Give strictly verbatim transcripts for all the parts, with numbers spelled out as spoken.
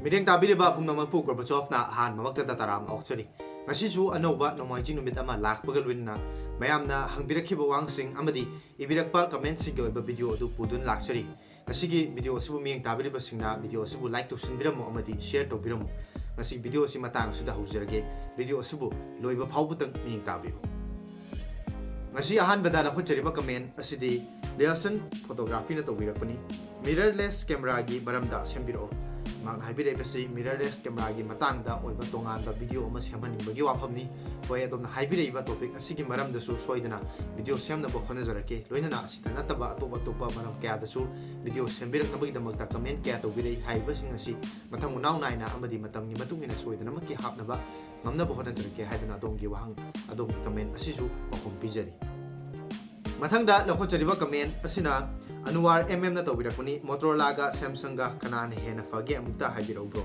ꯃꯤꯠꯌꯦꯡ ꯇꯥꯕꯤꯔꯤꯕ ꯄꯨꯝꯅꯃꯛꯄꯨ ꯒꯣꯔꯕꯥꯆꯣꯚꯅ ꯑꯍꯥꯟꯕꯃꯛꯇꯗ ꯇꯔꯥꯝꯅ ꯑꯣꯛꯆꯔꯤ꯫ ꯉꯁꯤꯁꯨ ꯑꯅꯧꯕ ꯅꯣꯡꯃꯥꯏꯖꯤꯡ ꯅꯨꯃꯤꯠ ꯑꯃ ꯂꯥꯛꯄꯒ ꯂꯣꯏꯅꯅ ꯃꯌꯥꯝꯅ ꯍꯪꯕꯤꯔꯛꯈꯤꯕ ꯋꯥꯍꯪꯁꯤꯡ ꯑꯃꯗꯤ ꯏꯕꯤꯔꯛꯄ ꯀꯃꯦꯟꯁꯤꯡꯒꯤ ꯑꯣꯏꯕ ꯚꯤꯗꯤꯑꯣ ꯑꯗꯨ ꯄꯨꯗꯨꯅ ꯂꯥꯛꯆꯔꯤ꯫ ꯉꯁꯤꯒꯤ ꯚꯤꯗꯤꯑꯣ ꯑꯁꯤꯕꯨ ꯃꯤꯠꯌꯦꯡ ꯇꯥꯕꯤꯔꯤꯕꯁꯤꯡꯅ ꯚꯤꯗꯤꯑꯣ ꯑꯁꯤꯕꯨ ꯂꯥꯏꯛ ꯇꯧꯁꯤꯟꯕꯤꯔꯝꯃꯨ ꯑꯃꯗꯤ ꯁꯤꯌꯔ ꯇꯧꯕꯤꯔꯝꯃꯨ꯫ ꯉꯁꯤ ꯚꯤꯗꯤꯑꯣ ꯑꯁꯤ ꯃꯇꯥꯡ ꯑꯁꯤꯗ ꯍꯧꯖꯔꯒꯦ꯫ ꯚꯤꯗꯤꯑꯣ ꯑꯁꯤꯕꯨ ꯂꯣꯏꯕ ꯐꯥꯎꯕꯇꯪ ꯃꯤꯠꯌꯦꯡ ꯇꯥꯕꯤꯌꯨ꯫ ꯉꯁꯤ ꯑꯍꯥꯟꯕꯗ ꯂꯧꯈꯠꯆꯔꯤꯕ ꯀꯃꯦꯟ ꯑꯁꯤꯗꯤ ꯂꯤꯌꯥꯁꯟ ꯐꯣꯇꯣꯒ꯭ꯔꯥꯐꯤꯅ ꯇꯧꯕꯤꯔꯛꯄꯅꯤ꯫ ꯃꯤꯔꯔꯂꯦꯁ ꯀꯦꯃꯦꯔꯥꯒꯤ ꯃꯔꯝꯗ ꯁꯦꯝꯕꯤꯔꯛꯑꯣ꯫ ꯃꯍꯥꯛꯅ ꯍꯥꯏꯕꯤꯔꯛꯏꯕꯁꯤ ꯃꯤꯔꯔꯂꯦꯁ ꯀꯦꯃꯦꯔꯥꯒꯤ ꯃꯇꯥꯡꯗ ꯑꯣꯏꯕ ꯇꯣꯉꯥꯟꯕ ꯚꯤꯗꯤꯑꯣ ꯑꯃ ꯁꯦꯝꯍꯟꯅꯤꯡꯕꯒꯤ ꯋꯥꯐꯝꯅꯤ꯫ ꯍꯣꯏ, ꯑꯗꯣꯝꯅ ꯍꯥꯏꯕꯤꯔꯛꯏꯕ ꯇꯣꯄꯤꯛ ꯑꯁꯤꯒꯤ ꯃꯔꯝꯗꯁꯨ ꯁꯣꯏꯗꯅ ꯚꯤꯗꯤꯑꯣ ꯁꯦꯝꯅꯕ ꯍꯣꯠꯅꯖꯔꯛꯀꯦ꯫ ꯂꯣꯏꯅꯅ ꯑꯁꯤꯗ ꯅꯠꯇꯕ ꯑꯇꯣꯞ ꯑꯇꯣꯞꯄ ꯃꯔꯝ ꯀꯌꯥꯗꯁꯨ ꯚꯤꯗꯤꯑꯣ ꯁꯦꯝꯕꯤꯔꯛꯅꯕꯒꯤꯗꯃꯛꯇ ꯀꯃꯦꯟ ꯀꯌꯥ ꯇꯧꯕꯤꯔꯛꯏ꯫ ꯍꯥꯏꯔꯤꯕꯁꯤꯡ ꯑꯁꯤ ꯃꯊꯪ ꯃꯅꯥꯎ ꯅꯥꯏꯅ ꯑꯃꯗꯤ ꯃꯇꯝꯒꯤ ꯃꯇꯨꯡ ꯏꯟꯅ ꯁꯣꯏꯗꯅꯃꯛꯀꯤ ꯍꯥꯞꯅꯕ ꯉꯝꯅꯕ ꯍꯣꯠꯅꯖꯔꯛꯀꯦ ꯍꯥꯏꯗꯨꯅ ꯑꯗꯣꯝꯒꯤ ꯋꯥꯍꯪ, ꯑꯗꯣꯝꯒꯤ ꯀꯃꯦꯟ ꯑꯁꯤꯁꯨ ꯄꯥꯎꯈꯨꯝ ꯄꯤꯖꯔꯤ꯫ ꯃꯊꯪꯗ ꯂꯧꯈꯠꯆꯔꯤꯕ ꯀꯃꯦꯟ ꯑꯁꯤꯅ ꯑꯅꯨꯋꯥꯔ ꯑꯦꯝ ꯑꯦꯝꯅ ꯇꯧꯕꯤꯔꯛꯄꯅꯤ꯫ ꯃꯣꯇꯣꯔꯣꯂꯥꯒ ꯁꯦꯝꯁꯪꯒ ꯀꯅꯥꯅ ꯍꯦꯟꯅ ꯐꯒꯦ ꯑꯃꯨꯛꯇ ꯍꯥꯏꯕꯤꯔꯛꯎ ꯕ꯭ꯔꯣ꯫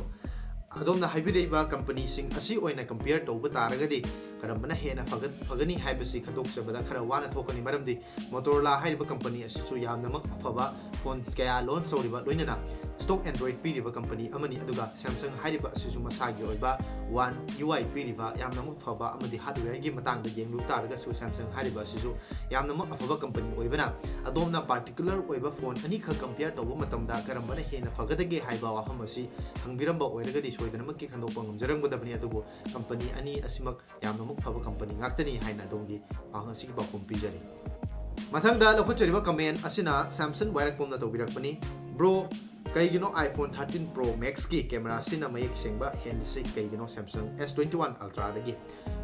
ꯑꯗꯣꯝꯅ ꯍꯥꯏꯕꯤꯔꯛꯏꯕ ꯀꯝꯄꯅꯤꯁꯤꯡ ꯑꯁꯤ ꯑꯣꯏꯅ ꯀꯝꯄꯤꯌꯔ ꯇꯧꯕ ꯇꯥꯔꯒꯗꯤ ꯀꯔꯝꯕꯅ ꯍꯦꯟꯅ ꯐꯒꯠ-, ꯐꯒꯅꯤ ꯍꯥꯏꯕꯁꯤ ꯈꯟꯗꯣꯛꯆꯕꯗ ꯈꯔ ꯋꯥꯅ ꯊꯣꯛꯀꯅꯤ, ꯃꯔꯝꯗꯤ ꯃꯣꯇꯣꯔꯣꯂꯥ ꯍꯥꯏꯔꯤꯕ ꯀꯝꯄꯅꯤ ꯑꯁꯤꯁꯨ ꯌꯥꯝꯅꯃꯛ ꯑꯐꯕ ꯐꯣꯟ ꯀꯌꯥ ꯂꯣꯟꯆ ꯇꯧꯔꯤꯕ, ꯂꯣꯏꯅꯅ ꯁ꯭ꯇꯣꯛ ꯑꯦꯟꯗ꯭ꯔꯣꯏꯗ ꯄꯤꯔꯤꯕ ꯀꯝꯄꯅꯤ ꯑꯃꯅꯤ꯫ ꯑꯗꯨꯒ ꯁꯦꯝꯁꯪ ꯍꯥꯏꯔꯤꯕ ꯑꯁꯤꯁꯨ ꯃꯁꯥꯒꯤ ꯑꯣꯏꯕ ꯋꯥꯟ ꯌꯨ ꯑꯥꯏ ꯄꯤꯔꯤꯕ, ꯌꯥꯝꯅꯃꯛ ꯐꯕ ꯑꯃꯗꯤ ꯍꯥꯔꯗꯋꯦꯌꯔꯒꯤ ꯃꯇꯥꯡꯗ ꯌꯦꯡꯂꯨ ꯇꯥꯔꯒꯁꯨ ꯁꯦꯝꯁꯪ ꯍꯥꯏꯔꯤꯕ ꯑꯁꯤꯁꯨ ꯌꯥꯝꯅꯃꯛ ꯑꯐꯕ ꯀꯝꯄꯅꯤ ꯑꯣꯏꯕꯅ, ꯑꯗꯣꯝꯅ ꯄꯥꯔꯇꯤꯀꯨꯂꯔ ꯑꯣꯏꯕ ꯐꯣꯟ ꯑꯅꯤꯈꯛ ꯀꯝꯄꯤꯌꯔ ꯇꯧꯕ ꯃꯇꯝꯗ ꯀꯔꯝꯕꯅ ꯍꯦꯟꯅ ꯐꯒꯗꯒꯦ ꯍꯥꯏꯕ ꯋꯥꯐꯝ ꯑꯁꯤ ꯍꯪꯕꯤꯔꯝꯕ ꯑꯣꯏꯔꯒꯗꯤ ꯁꯣꯏꯗꯅꯃꯛꯀꯤ ꯈꯟꯗꯣꯛꯄ ꯉꯝꯖꯔꯝꯒꯗꯕꯅꯤ꯫ ꯑꯗꯨꯕꯨ ꯀꯝꯄꯅꯤ ꯑꯅꯤ ꯑꯁꯤꯃꯛ ꯌꯥꯝꯅꯃꯛ ꯐꯕ ꯀꯝꯄꯅꯤ ꯉꯥꯛꯇꯅꯤ ꯍꯥꯏꯅ ꯑꯗꯣꯝꯒꯤ ꯋꯥꯍꯪ ꯑꯁꯤꯒꯤ ꯄꯥꯎꯈꯨꯝ ꯄꯤꯖꯔꯤ꯫ ꯃꯊꯪꯗ ꯂꯧꯈꯠꯆꯔꯤꯕ ꯀꯃꯦꯟ ꯑꯁꯤꯅ ꯁꯦꯝꯁꯟ ꯋꯥꯏꯔꯛꯄꯝꯅ ꯇꯧꯕꯤꯔꯛꯄꯅꯤ꯫ ꯕ꯭ꯔꯣ, ꯀꯩꯒꯤꯅꯣ iPhone thirteen Pro Maxꯀꯤ ꯀꯦꯃꯦꯔꯥꯁꯤꯅ ꯃꯌꯦꯛ ꯁꯦꯡꯕ ꯍꯦꯜꯂꯤꯁꯤ ꯀꯩꯒꯤꯅꯣ Samsung S twenty one Ultraꯗꯒꯤ?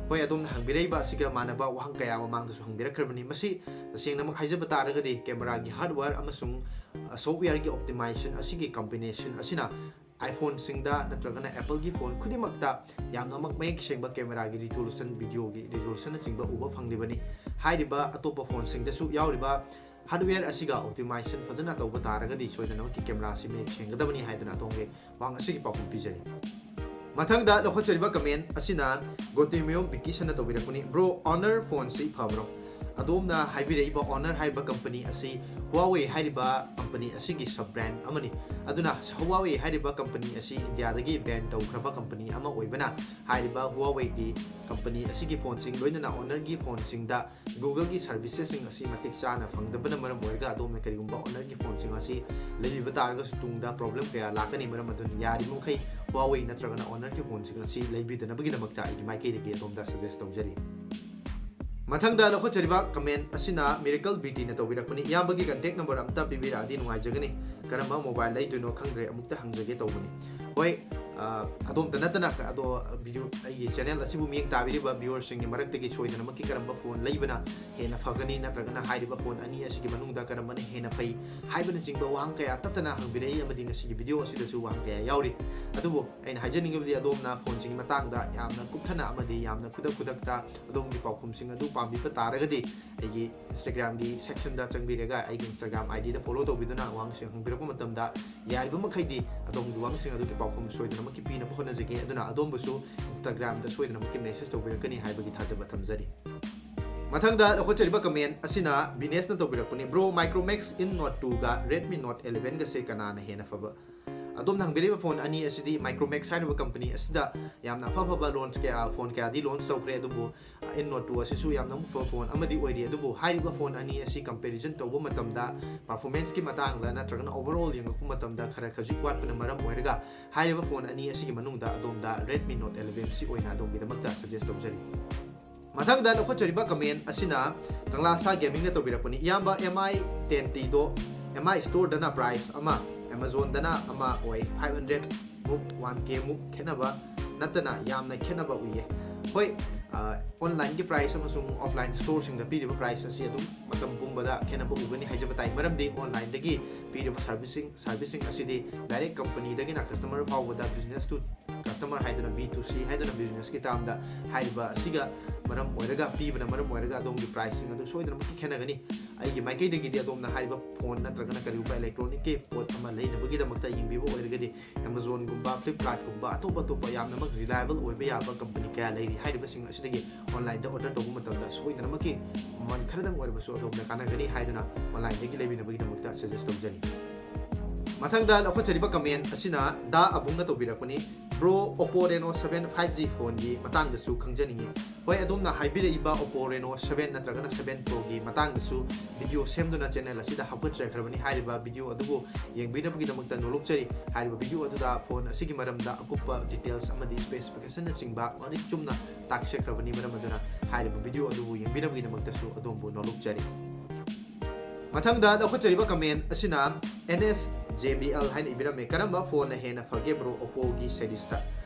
ꯍꯣꯏ, ꯑꯗꯣꯝꯅ ꯍꯪꯕꯤꯔꯛꯏꯕ ꯑꯁꯤꯒ ꯃꯥꯟꯅꯕ ꯋꯥꯍꯪ ꯀꯌꯥ ꯃꯃꯥꯡꯗꯁꯨ ꯍꯪꯕꯤꯔꯛꯈ꯭ꯔꯕꯅꯤ꯫ ꯃꯁꯤ ꯇꯁꯦꯡꯅꯃꯛ ꯍꯥꯏꯖꯕ ꯇꯥꯔꯒꯗꯤ ꯀꯦꯃꯦꯔꯥꯒꯤ ꯍꯥꯔꯗꯋꯦꯌꯔ ꯑꯃꯁꯨꯡ, ꯑ, ꯁꯣꯐꯋꯦꯌꯔꯒꯤ ꯑꯣꯞꯇꯤꯃꯥꯏꯖꯦꯁꯟ ꯑꯁꯤꯒꯤ ꯀꯝꯕꯤꯅꯦꯁꯟ ꯑꯁꯤꯅ iPhoneꯁꯤꯡꯗ ꯅꯠꯇ꯭ꯔꯒꯅ Appleꯒꯤ ꯐꯣꯟ ꯈꯨꯗꯤꯡꯃꯛꯇ ꯌꯥꯝꯅꯃꯛ ꯃꯌꯦꯛ ꯁꯦꯡꯕ ꯀꯦꯃꯦꯔꯥꯒꯤ ꯔꯤꯖꯣꯂꯨꯁꯟ, ꯚꯤꯗꯤꯑꯣꯒꯤ ꯔꯤꯖꯣꯂꯨꯁꯟꯅꯆꯤꯡꯕ ꯎꯕ ꯐꯪꯂꯤꯕꯅꯤ꯫ ꯍꯥꯏꯔꯤꯕ ꯑꯇꯣꯞꯄ ꯐꯣꯟꯁꯤꯡꯗꯁꯨ ꯌꯥꯎꯔꯤꯕ ꯍꯥꯔꯗꯋꯦꯌꯔ ꯑꯁꯤꯒ ꯑꯣꯞꯇꯤꯃꯥꯏꯖꯦꯁꯟ ꯐꯖꯅ ꯇꯧꯕ ꯇꯥꯔꯒꯗꯤ ꯁꯣꯏꯗꯅꯃꯛꯀꯤ ꯀꯦꯃꯦꯔꯥꯁꯤ ꯃꯌꯦꯛ ꯁꯦꯡꯒꯗꯕꯅꯤ ꯍꯥꯏꯗꯨꯅ ꯑꯗꯣꯝꯒꯤ ꯋꯥꯍꯪ ꯑꯁꯤꯒꯤ ꯄꯥꯎꯈꯨꯝ ꯄꯤꯖꯔꯤ꯫ ꯃꯊꯪꯗ ꯂꯧꯈꯠꯆꯔꯤꯕ ꯀꯃꯦꯟ ꯑꯁꯤꯅ ꯒꯣꯇꯦꯃꯤꯌꯣ ꯕꯤꯀꯤꯁꯟꯅ ꯇꯧꯕꯤꯔꯛꯄꯅꯤ꯫ ꯕ꯭ꯔꯣ, Honor ꯐꯣꯟꯁꯤ ꯐꯕ꯭ꯔꯣ? ꯑꯗꯣꯝꯅ ꯍꯥꯏꯕꯤꯔꯛꯏꯕ Honor ꯍꯥꯏꯔꯤꯕ ꯀꯝꯄꯅꯤ ꯑꯁꯤ Huawei ꯍꯥꯏꯔꯤꯕ ꯀꯝꯄꯅꯤ ꯑꯁꯤꯒꯤ sub brand ꯑꯃꯅꯤ꯫ ꯑꯗꯨꯅ Huawei ꯍꯥꯏꯔꯤꯕ ꯀꯝꯄꯅꯤ ꯑꯁꯤ ꯏꯟꯗꯤꯌꯥꯗꯒꯤ ban ꯇꯧꯈ꯭ꯔꯕ ꯀꯝꯄꯅꯤ ꯑꯃ ꯑꯣꯏꯕꯅ, ꯍꯥꯏꯔꯤꯕ Huaweiꯒꯤ ꯀꯝꯄꯅꯤ ꯑꯁꯤꯒꯤ ꯐꯣꯟꯁꯤꯡ, ꯂꯣꯏꯅꯅ Honorꯒꯤ ꯐꯣꯟꯁꯤꯡꯗ Googleꯒꯤ servicesꯁꯤꯡ ꯑꯁꯤ ꯃꯇꯤꯛ ꯆꯥꯅ ꯐꯪꯗꯕꯅ ꯃꯔꯝ ꯑꯣꯏꯔꯒ, ꯑꯗꯣꯝꯅ ꯀꯔꯤꯒꯨꯝꯕ Honorꯒꯤ ꯐꯣꯟꯁꯤꯡ ꯑꯁꯤ ꯂꯩꯕꯤꯕ ꯇꯥꯔꯒꯁꯨ ꯇꯨꯡꯗ problem ꯀꯌꯥ ꯂꯥꯛꯀꯅꯤ꯫ ꯃꯔꯝ ꯑꯗꯨꯅ ꯌꯥꯔꯤꯕ ꯃꯈꯩ Huawei ꯅꯠꯇ꯭ꯔꯒꯅ Honorꯒꯤ ꯐꯣꯟꯁꯤꯡ ꯑꯁꯤ ꯂꯩꯕꯤꯗꯅꯕꯒꯤꯗꯃꯛꯇ ꯑꯩꯒꯤ ꯃꯥꯏꯀꯩꯗꯒꯤ ꯑꯗꯣꯝꯗ suggest ꯇꯧꯖꯔꯤ꯫ ꯃꯊꯪꯗ ꯂꯧꯈꯠꯆꯔꯤꯕ comment ꯑꯁꯤꯅ Miracle BTꯅ ꯇꯧꯕꯤꯔꯛꯄꯅꯤ꯫ ꯏꯌꯥꯝꯕꯒꯤ contact number ꯑꯝꯇ ꯄꯤꯕꯤꯔꯛꯑꯗꯤ ꯅꯨꯡꯉꯥꯏꯖꯒꯅꯤ꯫ ꯀꯔꯝꯕ mobile ꯂꯩꯗꯣꯏꯅꯣ ꯈꯪꯗ꯭ꯔꯦ, ꯑꯃꯨꯛꯇ ꯍꯪꯖꯒꯦ ꯇꯧꯕꯅꯤ꯫ ꯍꯣꯏ, ꯑ, ꯑꯗꯣꯝꯇ ꯅꯠꯇꯅ, ꯑꯗꯣ video, ꯑꯩꯒꯤ channel ꯑꯁꯤꯕꯨ ꯃꯤꯠꯌꯦꯡ ꯇꯥꯕꯤꯔꯤꯕ viewerꯁꯤꯡꯒꯤ ꯃꯔꯛꯇꯒꯤ ꯁꯣꯏꯗꯅꯃꯛꯀꯤ ꯀꯔꯝꯕ ꯐꯣꯟ ꯂꯩꯕꯅ ꯍꯦꯟꯅ ꯐꯒꯅꯤ, ꯅꯠꯇ꯭ꯔꯒꯅ ꯍꯥꯏꯔꯤꯕ ꯐꯣꯟ ꯑꯅꯤ ꯑꯁꯤꯒꯤ ꯃꯅꯨꯡꯗ ꯀꯔꯝꯕꯅ ꯍꯦꯟꯅ ꯐꯩ ꯍꯥꯏꯕꯅꯆꯤꯡꯕ ꯋꯥꯍꯪ ꯀꯌꯥ ꯇꯠꯇꯅ ꯍꯪꯕꯤꯔꯛꯏ, ꯑꯃꯗꯤ ꯉꯁꯤꯒꯤ video ꯑꯁꯤꯗꯁꯨ ꯋꯥꯍꯪ ꯀꯌꯥ ꯌꯥꯎꯔꯤ꯫ ꯑꯗꯨꯕꯨ ꯑꯩꯅ ꯍꯥꯏꯖꯅꯤꯡꯉꯤꯕꯗꯤ, ꯑꯗꯣꯝꯅ ꯐꯣꯟꯁꯤꯡꯒꯤ ꯃꯇꯥꯡꯗ ꯌꯥꯝꯅ ꯀꯨꯞꯊꯅ ꯑꯃꯗꯤ ꯌꯥꯝꯅ ꯈꯨꯗꯛ ꯈꯨꯗꯛꯇ ꯑꯗꯣꯝꯒꯤ ꯄꯥꯎꯈꯨꯝꯁꯤꯡ ꯑꯗꯨ ꯄꯥꯝꯕꯤꯕ ꯇꯥꯔꯒꯗꯤ, ꯑꯩꯒꯤ Instagramꯒꯤ sectionꯗ ꯆꯪꯕꯤꯔꯒ ꯑꯩꯒꯤ Instagram IDꯗ follow ꯇꯧꯕꯤꯗꯨꯅ ꯋꯥꯍꯪꯁꯤꯡ ꯍꯪꯕꯤꯔꯛꯄ ꯃꯇꯝꯗ ꯌꯥꯔꯤꯕ ꯃꯈꯩꯗꯤ ꯑꯗꯣꯝꯒꯤ ꯋꯥꯍꯪꯁꯤꯡ ꯑꯗꯨꯒꯤ ꯄꯥꯎꯈꯨꯝ ꯁꯣꯏꯗꯅꯃꯛꯀꯤ ꯄꯤꯅꯕ ꯍꯣꯠꯅꯖꯒꯦ꯫ ꯑꯗꯨꯅ ꯑꯗꯣꯝꯕꯨꯁꯨ Instagramꯗ ꯁꯣꯏꯗꯅꯃꯛꯀꯤ message ꯇꯧꯕꯤꯔꯛꯀꯅꯤ ꯍꯥꯏꯕꯒꯤ ꯊꯥꯖꯕ ꯊꯝꯖꯔꯤ꯫ ꯃꯊꯪꯗ ꯂꯧꯈꯠꯆꯔꯤꯕ comment ꯑꯁꯤꯅ ꯕꯤꯅꯦꯁꯅ ꯇꯧꯕꯤꯔꯛꯄꯅꯤ꯫ Bro, Micromax InNote two ꯒ Redmi Note eleven ꯒꯁꯦ ꯀꯅꯥꯅ ꯍꯦꯟꯅ ꯐꯕ? ꯑꯗꯣꯝꯅ ꯍꯪꯕꯤꯔꯤꯕ ꯐꯣꯟ ꯑꯅꯤ ꯑꯁꯤꯗꯤ Micromax ꯍꯥꯏꯔꯤꯕ ꯀꯝꯄꯅꯤ ꯑꯁꯤꯗ ꯌꯥꯝꯅ ꯑꯐ ꯑꯐꯕ launch ꯀꯌꯥ, ꯐꯣꯟ ꯀꯌꯥꯗꯤ launch ꯇꯧꯈ꯭ꯔꯦ, ꯑꯗꯨꯕꯨ InNote two ꯑꯁꯤꯁꯨ ꯌꯥꯝꯅ ꯑꯃꯨꯛ ꯐꯕ ꯐꯣꯟ ꯑꯃꯗꯤ ꯑꯣꯏꯔꯤ꯫ ꯑꯗꯨꯕꯨ ꯍꯥꯏꯔꯤꯕ ꯐꯣꯟ ꯑꯅꯤ ꯑꯁꯤ comparison ꯇꯧꯕ ꯃꯇꯝꯗ, performanceꯀꯤ ꯃꯇꯥꯡꯗ ꯅꯠꯇ꯭ꯔꯒꯅ overall ꯌꯦꯡꯉꯛꯄ ꯃꯇꯝꯗ ꯈꯔ ꯈꯖꯤꯛ ꯋꯥꯠꯄꯅ ꯃꯔꯝ ꯑꯣꯏꯔꯒ, ꯍꯥꯏꯔꯤꯕ ꯐꯣꯟ ꯑꯅꯤ ꯑꯁꯤꯒꯤ ꯃꯅꯨꯡꯗ ꯑꯗꯣꯝꯗ Redmi Note eleven C ꯑꯣꯏꯅ ꯑꯗꯣꯝꯒꯤꯗꯃꯛꯇ suggest ꯇꯧꯖꯔꯤ꯫ ꯃꯊꯪꯗ ꯂꯧꯈꯠꯆꯔꯤꯕ comment ꯑꯁꯤꯅ ꯀꯪꯂꯥꯁꯥ Gamingꯅ ꯇꯧꯕꯤꯔꯛꯄꯅꯤ꯫ ꯏꯌꯥꯝꯕ, MI ten Tꯗꯣ MI storeꯗꯅ price ꯑꯃ, Amazonꯗꯅ ꯑꯃ ꯑꯣꯏ, five hundred ꯃꯨꯛ, one K ꯃꯨꯛ ꯈꯦꯠꯅꯕ ꯅꯠꯇꯅ ꯌꯥꯝꯅ ꯈꯦꯠꯅꯕ ꯎꯏꯌꯦ꯫ ꯍꯣꯏ, ꯑ, onlineꯒꯤ price ꯑꯃꯁꯨꯡ offline storeꯁꯤꯡꯗ ꯄꯤꯔꯤꯕ price ꯑꯁꯤ ꯑꯗꯨꯝ ꯃꯇꯝ ꯄꯨꯝꯕꯗ ꯈꯦꯠꯅꯕ ꯎꯒꯅꯤ ꯍꯥꯏꯖꯕ ꯇꯥꯏ꯫ ꯃꯔꯝꯗꯤ onlineꯗꯒꯤ ꯄꯤꯔꯤꯕ servicing, servicing ꯑꯁꯤꯗꯤ direct companyꯗꯒꯤꯅ customer ꯐꯥꯎꯕꯗ, business to customer ꯍꯥꯏꯗꯨꯅ, B two C ꯍꯥꯏꯗꯨꯅ businessꯀꯤ termꯗ ꯍꯥꯏꯔꯤꯕ ꯑꯁꯤꯒ ꯃꯔꯝ ꯑꯣꯏꯔꯒ ꯄꯤꯕꯅ ꯃꯔꯝ ꯑꯣꯏꯔꯒ ꯑꯗꯣꯝꯒꯤ priceꯁꯤꯡ ꯑꯗꯨ ꯁꯣꯏꯗꯅꯃꯛꯀꯤ ꯈꯦꯠꯅꯒꯅꯤ꯫ ꯑꯩꯒꯤ ꯃꯥꯏꯀꯩꯗꯒꯤꯗꯤ ꯑꯗꯣꯝꯅ ꯍꯥꯏꯔꯤꯕ phone ꯅꯠꯇ꯭ꯔꯒꯅ ꯀꯔꯤꯒꯨꯝꯕ electronicꯀꯤ ꯄꯣꯠ ꯑꯃ ꯂꯩꯅꯕꯒꯤꯗꯃꯛꯇ ꯌꯦꯡꯕꯤꯕ ꯑꯣꯏꯔꯒꯗꯤ Amazonꯒꯨꯝꯕ, Flipkartꯒꯨꯝꯕ, ꯑꯇꯣꯞ ꯑꯇꯣꯞꯄ ꯌꯥꯝꯅꯃꯛ reliable ꯑꯣꯏꯕ ꯌꯥꯕ company ꯀꯌꯥ ꯂꯩꯔꯤ꯫ ꯍꯥꯏꯔꯤꯕꯁꯤꯡ ꯑꯁꯤꯗꯒꯤ onlineꯗ order ꯇꯧꯕ ꯃꯇꯝꯗ ꯁꯣꯏꯗꯅꯃꯛꯀꯤ ꯃꯃꯜ ꯈꯔꯗꯪ ꯑꯣꯏꯔꯕꯁꯨ ꯑꯗꯣꯝꯗ ꯀꯥꯟꯅꯒꯅꯤ ꯍꯥꯏꯗꯨꯅ onlineꯗꯒꯤ ꯂꯩꯕꯤꯅꯕꯒꯤꯗꯃꯛꯇ suggest ꯇꯧꯖꯔꯤ꯫ ꯃꯊꯪꯗ ꯂꯧꯈꯠꯆꯔꯤꯕ comment ꯑꯁꯤꯅ ꯗꯥ ꯑꯕꯨꯡꯅ ꯇꯧꯕꯤꯔꯛꯄꯅꯤ꯫ Bro, Oppo Reno seven five G phoneꯒꯤ ꯃꯇꯥꯡꯗꯁꯨ ꯈꯪꯖꯅꯤꯡꯉꯤ꯫ ꯍꯣꯏ, ꯑꯗꯣꯝꯅ ꯍꯥꯏꯕꯤꯔꯛꯏꯕ Oppo Reno seven ꯅꯠꯇ꯭ꯔꯒꯅ seven Proꯒꯤ ꯃꯇꯥꯡꯗꯁꯨ video ꯁꯦꯝꯗꯨꯅ channel ꯑꯁꯤꯗ ꯍꯥꯞꯀꯠꯆꯈ꯭ꯔꯕꯅꯤ꯫ ꯍꯥꯏꯔꯤꯕ video ꯑꯗꯨꯕꯨ ꯌꯦꯡꯕꯤꯅꯕꯒꯤꯗꯃꯛꯇ ꯅꯣꯂꯨꯛꯆꯔꯤ꯫ ꯍꯥꯏꯔꯤꯕ video ꯑꯗꯨꯗ phone ꯑꯁꯤꯒꯤ ꯃꯔꯝꯗ ꯑꯀꯨꯞꯄ details ꯑꯃꯗꯤ specificationꯅꯆꯤꯡꯕ ꯃꯔꯤꯛ ꯆꯨꯝꯅ ꯇꯥꯛꯆꯈ꯭ꯔꯕꯅꯤ꯫ ꯃꯔꯝ ꯑꯗꯨꯅ ꯍꯥꯏꯔꯤꯕ video ꯑꯗꯨꯕꯨ ꯌꯦꯡꯕꯤꯅꯕꯒꯤꯗꯃꯛꯇꯁꯨ ꯑꯗꯣꯝꯕꯨ ꯅꯣꯂꯨꯛꯆꯔꯤ꯫ ꯃꯊꯪꯗ ꯂꯧꯈꯠꯆꯔꯤꯕ comment ꯑꯁꯤꯅ N S J B L ꯍꯥꯏꯅ ꯏꯕꯤꯔꯝꯃꯤ꯫ "ꯀꯔꯝꯕ phoneꯅ ꯍꯦꯟꯅ ꯐꯒꯦ bro, Oppoꯒꯤ seriesꯇ?"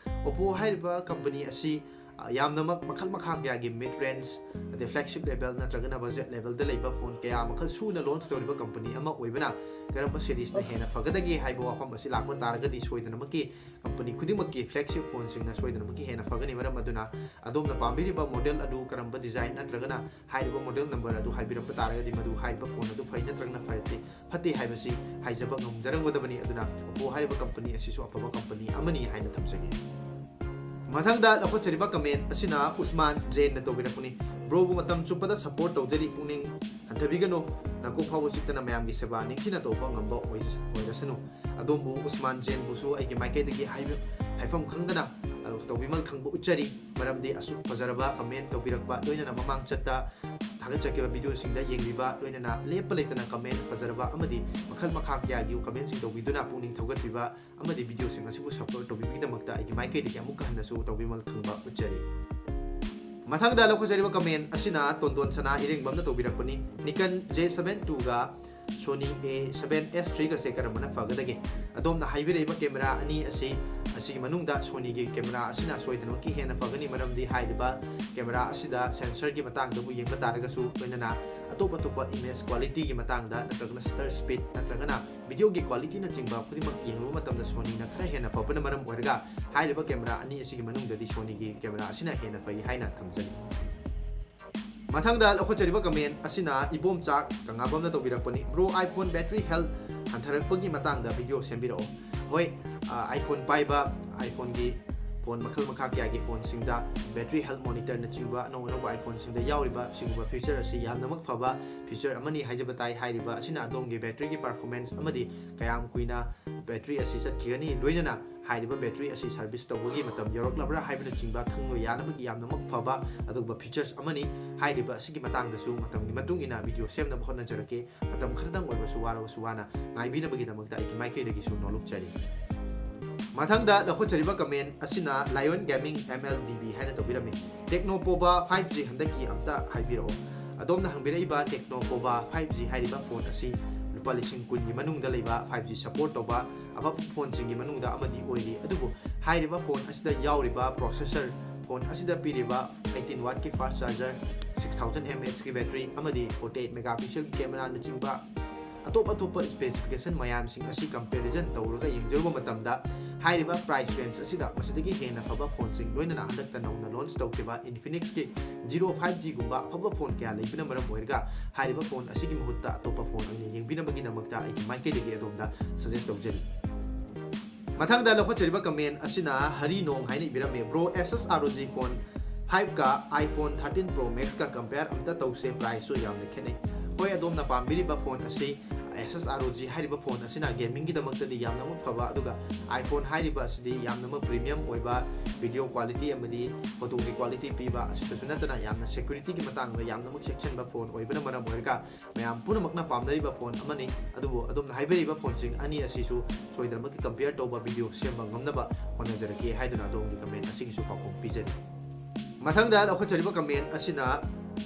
Oppo ꯍꯥꯏꯔꯤꯕ company ꯑꯁꯤ, ꯑ, ꯌꯥꯝꯅꯃꯛ ꯃꯈꯜ ꯃꯈꯥ ꯀꯌꯥꯒꯤ mid range, ꯑꯗꯩ flagship level ꯅꯠꯇ꯭ꯔꯒꯅ budget levelꯗ ꯂꯩꯕ phone ꯀꯌꯥ ꯃꯈꯜ ꯁꯨꯅ launch ꯇꯧꯔꯤꯕ company ꯑꯃ ꯑꯣꯏꯕꯅ, ꯀꯔꯝꯕ seriesꯅ ꯍꯦꯟꯅ ꯐꯒꯗꯒꯦ ꯍꯥꯏꯕ ꯋꯥꯐꯝ ꯑꯁꯤ ꯂꯥꯛꯄ ꯇꯥꯔꯒꯗꯤ, ꯁꯣꯏꯗꯅꯃꯛꯀꯤ company ꯈꯨꯗꯤꯡꯃꯛꯀꯤ flagship phoneꯁꯤꯡꯅ ꯁꯣꯏꯗꯅꯃꯛꯀꯤ ꯍꯦꯟꯅ ꯐꯒꯅꯤ꯫ ꯃꯔꯝ ꯑꯗꯨꯅ ꯑꯗꯣꯝꯅ ꯄꯥꯝꯕꯤꯔꯤꯕ model ꯑꯗꯨ ꯀꯔꯝꯕ design ꯅꯠꯇ꯭ꯔꯒꯅ ꯍꯥꯏꯔꯤꯕ model number ꯑꯗꯨ ꯍꯥꯏꯕꯤꯔꯛꯄ ꯇꯥꯔꯒꯗꯤ, ꯃꯗꯨ ꯍꯥꯏꯔꯤꯕ phone ꯑꯗꯨ ꯐꯩ ꯅꯠꯇ꯭ꯔꯒꯅ ꯐꯠꯇꯦ, ꯐꯠꯇꯦ ꯍꯥꯏꯕꯁꯤ ꯍꯥꯏꯖꯕ ꯉꯝꯖꯔꯝꯒꯗꯕꯅꯤ꯫ ꯑꯗꯨꯅ Oppo ꯍꯥꯏꯔꯤꯕ company ꯑꯁꯤꯁꯨ ꯑꯐꯕ company ꯑꯃꯅꯤ ꯍꯥꯏꯅ ꯊꯝꯖꯒꯦ꯫ ꯃꯊꯪꯗ ꯂꯧꯈꯠꯆꯔꯤꯕ comment ꯑꯁꯤꯅ ꯎꯁꯃꯥꯟ ꯖꯦꯟꯅ ꯇꯧꯕꯤꯔꯛꯄꯅꯤ꯫ "Broꯕꯨ ꯃꯇꯝ ꯆꯨꯞꯄꯗ support ꯇꯧꯖꯔꯤ, ꯄꯨꯛꯅꯤꯡ ꯍꯟꯊꯕꯤꯒꯅꯨ, ꯅꯀꯣꯛ ꯐꯥꯎꯕ ꯆꯤꯛꯇꯅ ꯃꯌꯥꯝꯒꯤ ꯁꯦꯕꯥ ꯅꯤꯡꯊꯤꯅ ꯇꯧꯕ ꯉꯝꯕ ꯑꯣꯏꯖ-, ꯑꯣꯏꯔꯁꯅꯨ꯫" ꯑꯗꯣꯝꯕꯨ ꯎꯁꯃꯥꯟ ꯖꯦꯟꯕꯨꯁꯨ ꯑꯩꯒꯤ ꯃꯥꯏꯀꯩꯗꯒꯤ ꯍꯥꯏꯕ-, ꯍꯥꯏꯐꯝ ꯈꯪꯗꯅ, ꯑ, ꯇꯧꯕꯤꯃꯜ ꯈꯪꯕ ꯎꯠꯆꯔꯤ꯫ ꯃꯔꯝꯗꯤ ꯑꯁꯨꯛ ꯐꯖꯔꯕ comment ꯇꯧꯕꯤꯔꯛꯄ, ꯂꯣꯏꯅꯅ ꯃꯃꯥꯡ ꯆꯠꯇ ꯊꯥꯒꯠꯆꯈꯤꯕ videoꯁꯤꯡꯗ ꯌꯦꯡꯕꯤꯕ, ꯂꯣꯏꯅꯅ ꯂꯦꯞꯄ ꯂꯩꯇꯅ comment ꯐꯖꯔꯕ ꯑꯃꯗꯤ ꯃꯈꯜ ꯃꯈꯥ ꯀꯌꯥꯒꯤ commentꯁꯤꯡ ꯇꯧꯕꯤꯗꯨꯅ ꯄꯨꯛꯅꯤꯡ ꯊꯧꯒꯠꯄꯤꯕ ꯑꯃꯗꯤ videoꯁꯤꯡ ꯑꯁꯤꯕꯨ support ꯇꯧꯕꯤꯕꯒꯤꯗꯃꯛꯇ ꯑꯩꯒꯤ ꯃꯥꯏꯀꯩꯗꯒꯤ ꯑꯃꯨꯛꯀ ꯍꯟꯅꯁꯨ ꯇꯧꯕꯤꯃꯜ ꯈꯪꯕ ꯎꯠꯆꯔꯤ꯫ ꯃꯊꯪꯗ ꯂꯧꯈꯠꯆꯔꯤꯕ comment ꯑꯁꯤꯅ ꯇꯣꯟꯗꯣꯟ ꯁꯅꯥ ꯏꯔꯦꯡꯕꯝꯅ ꯇꯧꯕꯤꯔꯛꯄꯅꯤ꯫ Nikon J seven two ꯒ Sony A seven S three ꯒꯁꯦ ꯀꯔꯝꯕꯅ ꯐꯒꯗꯒꯦ? ꯑꯗꯣꯝꯅ ꯍꯥꯏꯕꯤꯔꯛꯏꯕ camera ꯑꯅꯤ ꯑꯁꯤ ꯑꯁꯤꯒꯤ ꯃꯅꯨꯡꯗ Sonyꯒꯤ camera ꯑꯁꯤꯅ ꯁꯣꯏꯗꯅꯃꯛꯀꯤ ꯍꯦꯟꯅ ꯐꯒꯅꯤ, ꯃꯔꯝꯗꯤ ꯍꯥꯏꯔꯤꯕ camera ꯑꯁꯤꯗ sensorꯒꯤ ꯃꯇꯥꯡꯗꯕꯨ ꯌꯦꯡꯕ ꯇꯥꯔꯒꯁꯨ, ꯂꯣꯏꯅꯅ ꯑꯇꯣꯞ ꯑꯇꯣꯞꯄ image qualityꯒꯤ ꯃꯇꯥꯡꯗ ꯅꯠꯇ꯭ꯔꯒꯅ shutter speed ꯅꯠꯇ꯭ꯔꯒꯅ videoꯒꯤ qualityꯅꯆꯤꯡꯕ ꯈꯨꯗꯤꯡꯃꯛ ꯌꯦꯡꯂꯨꯕ ꯃꯇꯝꯗ Sonyꯅ ꯈꯔ ꯍꯦꯟꯅ ꯐꯕꯅ ꯃꯔꯝ ꯑꯣꯏꯔꯒ, ꯍꯥꯏꯔꯤꯕ camera ꯑꯅꯤ ꯑꯁꯤꯒꯤ ꯃꯅꯨꯡꯗꯗꯤ Sonyꯒꯤ camera ꯑꯁꯤꯅ ꯍꯦꯟꯅ ꯐꯩ ꯍꯥꯏꯅ ꯊꯝꯖꯔꯤ꯫ ꯃꯊꯪꯗ ꯂꯧꯈꯠꯆꯔꯤꯕ comment ꯑꯁꯤꯅ Ibomcha ꯀꯪꯂꯥꯕꯝꯅ ꯇꯧꯕꯤꯔꯛꯄꯅꯤ꯫ Bro, iPhone battery health ꯍꯟꯊꯔꯛꯄꯒꯤ ꯃꯇꯥꯡꯗ video ꯁꯦꯝꯕꯤꯔꯛꯑꯣ꯫ ꯍꯣꯏ, ꯑ, iPhone ꯄꯥꯏꯕ, iPhoneꯒꯤ phone ꯃꯈꯜ ꯃꯈꯥ ꯀꯌꯥꯒꯤ phoneꯁꯤꯡꯗ battery health monitorꯅꯆꯤꯡꯕ ꯑꯅꯧ ꯑꯅꯧꯕ iPhoneꯁꯤꯡꯗ ꯌꯥꯎꯔꯤꯕ ꯁꯤꯒꯨꯝꯕ feature ꯑꯁꯤ ꯌꯥꯝꯅꯃꯛ ꯐꯕ feature ꯑꯃꯅꯤ ꯍꯥꯏꯖꯕ ꯇꯥꯏ꯫ ꯍꯥꯏꯔꯤꯕ ꯑꯁꯤꯅ ꯑꯗꯣꯝꯒꯤ batteryꯒꯤ performance ꯑꯃꯗꯤ ꯀꯌꯥꯝ ꯀꯨꯏꯅ battery ꯑꯁꯤ ꯆꯠꯈꯤꯒꯅꯤ, ꯂꯣꯏꯅꯅ ꯍꯥꯏꯔꯤꯕ battery ꯑꯁꯤ service ꯇꯧꯕꯒꯤ ꯃꯇꯝ ꯌꯧꯔꯛꯂꯕ꯭ꯔꯥ ꯍꯥꯏꯕꯅꯆꯤꯡꯕ ꯈꯪꯕ ꯌꯥꯅꯕꯒꯤ ꯌꯥꯝꯅꯃꯛ ꯐꯕ ꯑꯗꯨꯒꯨꯝꯕ features ꯑꯃꯅꯤ꯫ ꯍꯥꯏꯔꯤꯕ ꯑꯁꯤꯒꯤ ꯃꯇꯥꯡꯗꯁꯨ ꯃꯇꯝꯒꯤ ꯃꯇꯨꯡ ꯏꯟꯅ video ꯁꯦꯝꯅꯕ ꯍꯣꯠꯅꯖꯔꯛꯀꯦ꯫ ꯃꯇꯝ ꯈꯔꯗꯪ ꯑꯣꯏꯔꯕꯁꯨ ꯋꯥꯔꯕꯁꯨ ꯋꯥꯅ ꯉꯥꯏꯕꯤꯅꯕꯒꯤꯗꯃꯛꯇ ꯑꯩꯒꯤ ꯃꯥꯏꯀꯩꯗꯒꯤꯁꯨ ꯅꯣꯂꯨꯛꯆꯔꯤ꯫ ꯃꯊꯪꯗ ꯂꯧꯈꯠꯆꯔꯤꯕ comment ꯑꯁꯤꯅ Lion Gaming M L D B ꯍꯥꯏꯅ ꯇꯧꯕꯤꯔꯝꯃꯤ꯫ Tecno Pova five G ꯍꯟꯗꯛꯀꯤ ꯑꯝꯇ ꯍꯥꯏꯕꯤꯔꯛꯑꯣ꯫ ꯑꯗꯣꯝꯅ ꯍꯪꯕꯤꯔꯛꯏꯕ Tecno Pova five G ꯍꯥꯏꯔꯤꯕ phone ꯑꯁꯤ ꯂꯨꯄꯥ ꯂꯤꯁꯤꯡ ꯀꯨꯟꯒꯤ ꯃꯅꯨꯡꯗ ꯂꯩꯕ five G support ꯇꯧꯕ ꯑꯐꯕ phoneꯁꯤꯡꯒꯤ ꯃꯅꯨꯡꯗ ꯑꯃꯗꯤ ꯑꯣꯏꯔꯤ꯫ ꯑꯗꯨꯕꯨ ꯍꯥꯏꯔꯤꯕ phone ꯑꯁꯤꯗ ꯌꯥꯎꯔꯤꯕ processor, phone ꯑꯁꯤꯗ ꯄꯤꯔꯤꯕ eighteen wattꯀꯤ fast charger, six thousand mAhꯀꯤ battery ꯑꯃꯗꯤ forty eight megapixelꯒꯤ cameraꯅꯆꯤꯡꯕ ꯑꯇꯣꯞ ꯑꯇꯣꯞꯄ specification ꯃꯌꯥꯝꯁꯤꯡ ꯑꯁꯤ comparison ꯇꯧꯔꯒ ꯌꯦꯡꯖꯔꯨꯕ ꯃꯇꯝꯗ, ꯍꯥꯏꯔꯤꯕ price range ꯑꯁꯤꯗ ꯃꯁꯤꯗꯒꯤ ꯍꯦꯟꯅ ꯐꯕ phoneꯁꯤꯡ, ꯂꯣꯏꯅꯅ ꯍꯟꯗꯛꯇ ꯅꯧꯅ launch ꯇꯧꯈꯤꯕ Infinixꯀꯤ Zero five Gꯒꯨꯝꯕ ꯑꯐꯕ phone ꯀꯌꯥ ꯂꯩꯕꯅ ꯃꯔꯝ ꯑꯣꯏꯔꯒ, ꯍꯥꯏꯔꯤꯕ phone ꯑꯁꯤꯒꯤ ꯃꯍꯨꯠꯇ ꯑꯇꯣꯞꯄ phone ꯑꯣꯏꯅ ꯌꯦꯡꯕꯤꯅꯕꯒꯤꯗꯃꯛꯇ ꯑꯩꯒꯤ ꯃꯥꯏꯀꯩꯗꯒꯤ ꯑꯗꯣꯝꯗ suggest ꯇꯧꯖꯔꯤ꯫ ꯃꯊꯪꯗ ꯂꯧꯈꯠꯆꯔꯤꯕ comment ꯑꯁꯤꯅ ꯍꯔꯤ ꯅꯣꯡ ꯍꯥꯏꯅ ꯏꯕꯤꯔꯝꯃꯤ꯫ Bro, Asus ROG phone five ꯀ iPhone thirteen Pro Maxꯀ compare ꯑꯝꯇ ꯇꯧꯁꯦ, priceꯁꯨ ꯌꯥꯝꯅ ꯈꯦꯠꯅꯩ꯫ ꯍꯣꯏ, ꯑꯗꯣꯝꯅ ꯄꯥꯝꯕꯤꯔꯤꯕ phone ꯑꯁꯤ Asus ROG ꯍꯥꯏꯔꯤꯕ phone ꯑꯁꯤꯅ gamingꯒꯤꯗꯃꯛꯇꯗꯤ ꯌꯥꯝꯅꯃꯛ ꯐꯕ, ꯑꯗꯨꯒ iPhone ꯍꯥꯏꯔꯤꯕ ꯑꯁꯤꯗꯤ ꯌꯥꯝꯅꯃꯛ premium ꯑꯣꯏꯕ, video quality ꯑꯃꯗꯤ photoꯒꯤ quality ꯄꯤꯕ, ꯑꯁꯤꯇꯁꯨ ꯅꯠꯇꯅ ꯌꯥꯝꯅ securityꯒꯤ ꯃꯇꯥꯡꯗ ꯌꯥꯝꯅꯃꯛ ꯆꯦꯛꯁꯤꯟꯕ phone ꯑꯣꯏꯕꯅ ꯃꯔꯝ ꯑꯣꯏꯔꯒ, ꯃꯌꯥꯝ ꯄꯨꯝꯅꯃꯛꯅ ꯄꯥꯝꯅꯔꯤꯕ phone ꯑꯃꯅꯤ꯫ ꯑꯗꯨꯕꯨ ꯑꯗꯣꯝꯅ ꯍꯥꯏꯕꯤꯔꯤꯕ phoneꯁꯤꯡ ꯑꯅꯤ ꯑꯁꯤꯁꯨ ꯁꯣꯏꯗꯅꯃꯛꯀꯤ compare ꯇꯧꯕ video ꯁꯦꯝꯕ ꯉꯝꯅꯕ ꯍꯣꯠꯅꯖꯔꯛꯀꯦ ꯍꯥꯏꯗꯨꯅ ꯑꯗꯣꯝꯒꯤ comment ꯑꯁꯤꯒꯤꯁꯨ ꯄꯥꯎꯈꯨꯝ ꯄꯤꯖꯔꯤ꯫ ꯃꯊꯪꯗ ꯂꯧꯈꯠꯆꯔꯤꯕ comment ꯑꯁꯤꯅ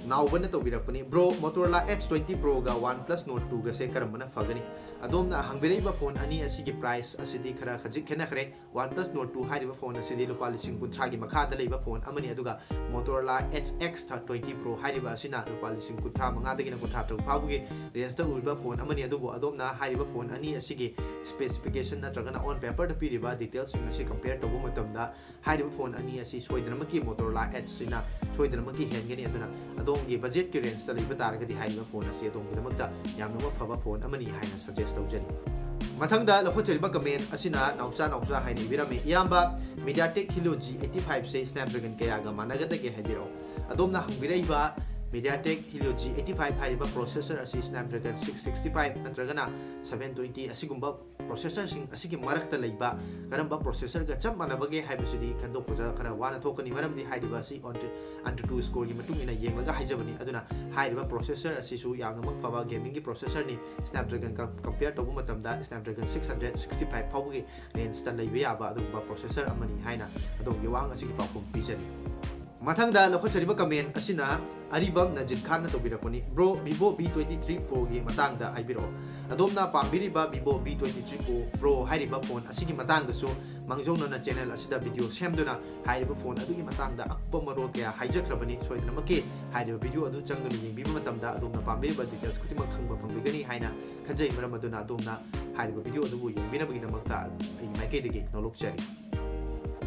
ꯅꯥꯎꯕꯅ ꯇꯧꯕꯤꯔꯛꯄꯅꯤ, "Bro, Motorola Edge twenty Pro ꯒ OnePlus Nord two ꯒꯁꯦ ꯀꯔꯝꯕꯅ ꯐꯒꯅꯤ?" ꯑꯗꯣꯝꯅ ꯍꯪꯕꯤꯔꯛꯏꯕ ꯐꯣꯟ ꯑꯅꯤ ꯑꯁꯤꯒꯤ price ꯑꯁꯤꯗꯤ ꯈꯔ ꯈꯖꯤꯛ ꯈꯦꯠꯅꯈ꯭ꯔꯦ꯫ OnePlus Nord two ꯍꯥꯏꯔꯤꯕ ꯐꯣꯟ ꯑꯁꯤꯗꯤ ꯂꯨꯄꯥ ꯂꯤꯁꯤꯡ ꯀꯨꯟꯊ꯭ꯔꯥꯒꯤ ꯃꯈꯥꯗ ꯂꯩꯕ ꯐꯣꯟ ꯑꯃꯅꯤ, ꯑꯗꯨꯒ Motorola Edge X twenty Pro ꯍꯥꯏꯔꯤꯕ ꯑꯁꯤꯅ ꯂꯨꯄꯥ ꯂꯤꯁꯤꯡ ꯀꯨꯟꯊ꯭ꯔꯥ ꯃꯉꯥꯗꯒꯤꯅ ꯀꯨꯟꯊ꯭ꯔꯥ ꯇꯔꯨꯛ ꯐꯥꯎꯕꯒꯤ range ꯇ ꯑꯣꯏꯕ ꯐꯣꯟ ꯑꯃꯅꯤ꯫ ꯑꯗꯨꯕꯨ ꯑꯗꯣꯝꯅ ꯍꯥꯏꯔꯤꯕ ꯐꯣꯟ ꯑꯅꯤ ꯑꯁꯤꯒꯤ specification ꯅꯠꯇ꯭ꯔꯒꯅ on paper ꯗ ꯄꯤꯔꯤꯕ details ꯁꯤꯡ ꯑꯁꯤ compare ꯇꯧꯕ ꯃꯇꯝꯗ ꯍꯥꯏꯔꯤꯕ ꯐꯣꯟ ꯑꯅꯤ ꯑꯁꯤ ꯁꯣꯏꯗꯅꯃꯛꯀꯤ Motorola Edge ꯁꯤꯅ ꯁꯣꯏꯗꯅꯃꯛꯀꯤ ꯍꯦꯟꯒꯅꯤ꯫ ꯑꯗꯨꯅ ꯑꯗꯣꯝꯒꯤ budget ꯀꯤ range ꯇ ꯂꯩꯕ ꯇꯥꯔꯒꯗꯤ ꯍꯥꯏꯔꯤꯕ ꯐꯣꯟ ꯑꯁꯤ ꯑꯗꯣꯝꯒꯤꯗꯃꯛꯇ ꯌꯥꯝꯅꯃꯛ ꯐꯕ ꯐꯣꯟ ꯑꯃꯅꯤ ꯍꯥꯏꯅ suggest ꯇꯧꯖꯔꯤ꯫ ꯃꯊꯪꯗ ꯂꯧꯈꯠꯆꯔꯤꯕ comment ꯑꯁꯤꯅ ꯅꯥꯎꯆꯥ ꯅꯥꯎꯆꯥ ꯍꯥꯏꯅ ꯏꯕꯤꯔꯝꯃꯤ, "ꯏꯌꯥꯝꯕ, MediaTek Helio G eighty five ꯁꯦ Snapdragon ꯀꯌꯥꯒ ꯃꯥꯟꯅꯒꯗꯒꯦ ꯍꯥꯏꯕꯤꯔꯛꯑꯣ?" ꯑꯗꯣꯝꯅ ꯍꯪꯕꯤꯔꯛꯏꯕ MediaTek Helio G eighty five ꯍꯥꯏꯔꯤꯕ processor ꯑꯁꯤ Snapdragon six sixty five ꯅꯠꯇ꯭ꯔꯒꯅ seven twenty ꯑꯁꯤꯒꯨꯝꯕ processor ꯁꯤꯡ ꯑꯁꯤꯒꯤ ꯃꯔꯛꯇ ꯂꯩꯕ ꯀꯔꯝꯕ processor ꯒ ꯆꯞ ꯃꯥꯟꯅꯕꯒꯦ ꯍꯥꯏꯕꯁꯤꯗꯤ ꯈꯟꯗꯣꯛꯄꯗ ꯈꯔ ꯋꯥꯅ ꯊꯣꯛꯀꯅꯤ, ꯃꯔꯝꯗꯤ ꯍꯥꯏꯔꯤꯕ ꯑꯁꯤ AnTuTu score ꯒꯤ ꯃꯇꯨꯡ ꯏꯟꯅ ꯌꯦꯡꯂꯒ ꯍꯥꯏꯖꯕꯅꯤ꯫ ꯑꯗꯨꯅ ꯍꯥꯏꯔꯤꯕ processor ꯑꯁꯤꯁꯨ ꯌꯥꯝꯅꯃꯛ ꯐꯕ gaming ꯒꯤ processor ꯅꯤ꯫ Snapdragon ꯒ compare ꯇꯧꯕ ꯃꯇꯝꯗ Snapdragon six hundred sixty five ꯐꯥꯎꯕꯒꯤ range ꯇ ꯂꯩꯕ ꯌꯥꯕ ꯑꯗꯨꯒꯨꯝꯕ processor ꯑꯃꯅꯤ ꯍꯥꯏꯅ ꯑꯗꯣꯝꯒꯤ ꯋꯥꯍꯪ ꯑꯁꯤꯒꯤ ꯄꯥꯎꯈꯨꯝ ꯄꯤꯖꯔꯤ꯫ ꯃꯊꯪꯗ ꯂꯧꯈꯠꯆꯔꯤꯕ comment ꯑꯁꯤꯅ ꯑꯔꯤꯕꯝ ꯅꯖꯤꯠ ꯈꯥꯟꯅ ꯇꯧꯕꯤꯔꯛꯄꯅꯤ, "Bro, Vivo V twenty three Pro ꯒꯤ ꯃꯇꯥꯡꯗ ꯍꯥꯏꯕꯤꯔꯛꯑꯣ꯫ ꯑꯗꯣꯝꯅ ꯄꯥꯝꯕꯤꯔꯤꯕ Vivo V twenty three Pro, Pro ꯍꯥꯏꯔꯤꯕ ꯐꯣꯟ ꯑꯁꯤꯒꯤ ꯃꯇꯥꯡꯗꯁꯨ ꯃꯥꯡꯖꯧꯅꯅ channel ꯑꯁꯤꯗ video ꯁꯦꯝꯗꯨꯅ ꯍꯥꯏꯔꯤꯕ ꯐꯣꯟ ꯑꯗꯨꯒꯤ ꯃꯇꯥꯡꯗ ꯑꯀꯨꯞꯄ ꯃꯔꯣꯜ ꯀꯌꯥ ꯍꯥꯏꯖꯈ꯭ꯔꯕꯅꯤ꯫ ꯁꯣꯏꯗꯅꯃꯛꯀꯤ ꯍꯥꯏꯔꯤꯕ video ꯑꯗꯨ ꯆꯪꯗꯨꯅ ꯌꯦꯡꯕꯤꯕ ꯃꯇꯝꯗ ꯑꯗꯣꯝꯅ ꯄꯥꯝꯕꯤꯔꯤꯕ details ꯈꯨꯗꯤꯡꯃꯛ ꯈꯪꯕ ꯐꯪꯕꯤꯒꯅꯤ ꯍꯥꯏꯅ ꯈꯟꯖꯩ꯫ ꯃꯔꯝ ꯑꯗꯨꯅ ꯑꯗꯣꯝꯅ ꯍꯥꯏꯔꯤꯕ video ꯑꯗꯨꯕꯨ ꯌꯦꯡꯕꯤꯅꯕꯒꯤꯗꯃꯛꯇ ꯑꯩꯒꯤ ꯃꯥꯏꯀꯩꯗꯒꯤ ꯅꯣꯂꯨꯛꯆꯔꯤ꯫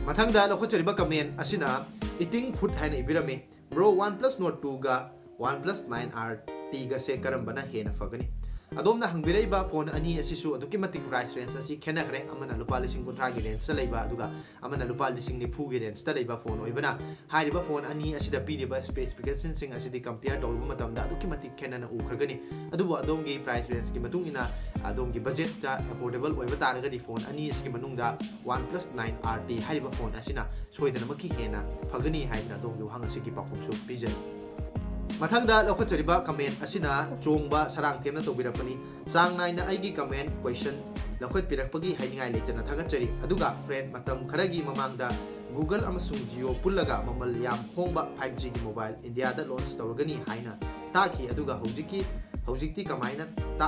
ꯃꯊꯪꯗ ꯂꯧꯈꯠꯆꯔꯤꯕ comment ꯑꯁꯤꯅ Eating Food ꯍꯥꯏꯅ ꯏꯕꯤꯔꯝꯃꯤ, "Bro, OnePlus Nord two ꯒ OnePlus nine R T ꯒꯁꯦ ꯀꯔꯝꯕꯅ ꯍꯦꯟꯅ ꯐꯒꯅꯤ?" ꯑꯗꯣꯝꯅ ꯍꯪꯕꯤꯔꯛꯏꯕ ꯐꯣꯟ ꯑꯅꯤ ꯑꯁꯤꯁꯨ ꯑꯗꯨꯛꯀꯤ ꯃꯇꯤꯛ price range ꯑꯁꯤ ꯈꯦꯠꯅꯈ꯭ꯔꯦ꯫ ꯑꯃꯅ ꯂꯨꯄꯥ ꯂꯤꯁꯤꯡ ꯀꯨꯟꯊ꯭ꯔꯥꯒꯤ range ꯇ ꯂꯩꯕ, ꯑꯗꯨꯒ ꯑꯃꯅ ꯂꯨꯄꯥ ꯂꯤꯁꯤꯡ ꯅꯤꯐꯨꯒꯤ range ꯇ ꯂꯩꯕ ꯐꯣꯟ ꯑꯣꯏꯕꯅ, ꯍꯥꯏꯔꯤꯕ ꯐꯣꯟ ꯑꯅꯤ ꯑꯁꯤꯗ ꯄꯤꯔꯤꯕ specification ꯁꯤꯡ ꯑꯁꯤꯗꯤ compare ꯇꯧꯔꯨꯕ ꯃꯇꯝꯗ ꯑꯗꯨꯛꯀꯤ ꯃꯇꯤꯛ ꯈꯦꯠꯅꯅ ꯎꯈ꯭ꯔꯒꯅꯤ꯫ ꯑꯗꯨꯕꯨ ꯑꯗꯣꯝꯒꯤ price range ꯀꯤ ꯃꯇꯨꯡ ꯏꯟꯅ ꯑꯗꯣꯝꯒꯤ budget ꯇ affordable ꯑꯣꯏꯕ ꯇꯥꯔꯒꯗꯤ ꯐꯣꯟ ꯑꯅꯤ ꯑꯁꯤꯒꯤ ꯃꯅꯨꯡꯗ OnePlus nine R T ꯍꯥꯏꯔꯤꯕ ꯐꯣꯟ ꯑꯁꯤꯅ ꯁꯣꯏꯗꯅꯃꯛꯀꯤ ꯍꯦꯟꯅ ꯐꯒꯅꯤ ꯍꯥꯏꯗꯅ ꯑꯗꯣꯝꯒꯤ ꯋꯥꯍꯪ ꯑꯁꯤꯒꯤ ꯄꯥꯎꯈꯨꯝꯁꯨ ꯄꯤꯖꯔꯤ꯫ ꯃꯊꯪꯗ ꯂꯧꯈꯠꯆꯔꯤꯕ comment ꯑꯁꯤꯅ ꯆꯣꯡꯕ ꯁꯔꯥꯡꯊꯦꯝꯅ ꯇꯧꯕꯤꯔꯛꯄꯅꯤ, "ꯆꯥꯡ ꯅꯥꯏꯅ ꯑꯩꯒꯤ comment, question ꯂꯧꯈꯠꯄꯤꯔꯛꯄꯒꯤ ꯍꯥꯏꯅꯤꯡꯉꯥꯏ ꯂꯩꯇꯅ ꯊꯥꯒꯠꯆꯔꯤ꯫ ꯑꯗꯨꯒ friend, ꯃꯇꯝ ꯈꯔꯒꯤ ꯃꯃꯥꯡꯗ Google ꯑꯃꯁꯨꯡ Jio ꯄꯨꯜꯂꯒ ꯃꯃꯜ ꯌꯥꯝ ꯍꯣꯡꯕ five G ꯒꯤ mobile India ꯗ launch ꯇꯧꯔꯒꯅꯤ ꯍꯥꯏꯅ ꯇꯥꯈꯤ꯫ ꯑꯗꯨꯒ ꯍꯧꯖꯤꯛꯀꯤ ꯍꯧꯖꯤꯛꯇꯤ ꯀꯃꯥꯏꯅ ꯇꯥ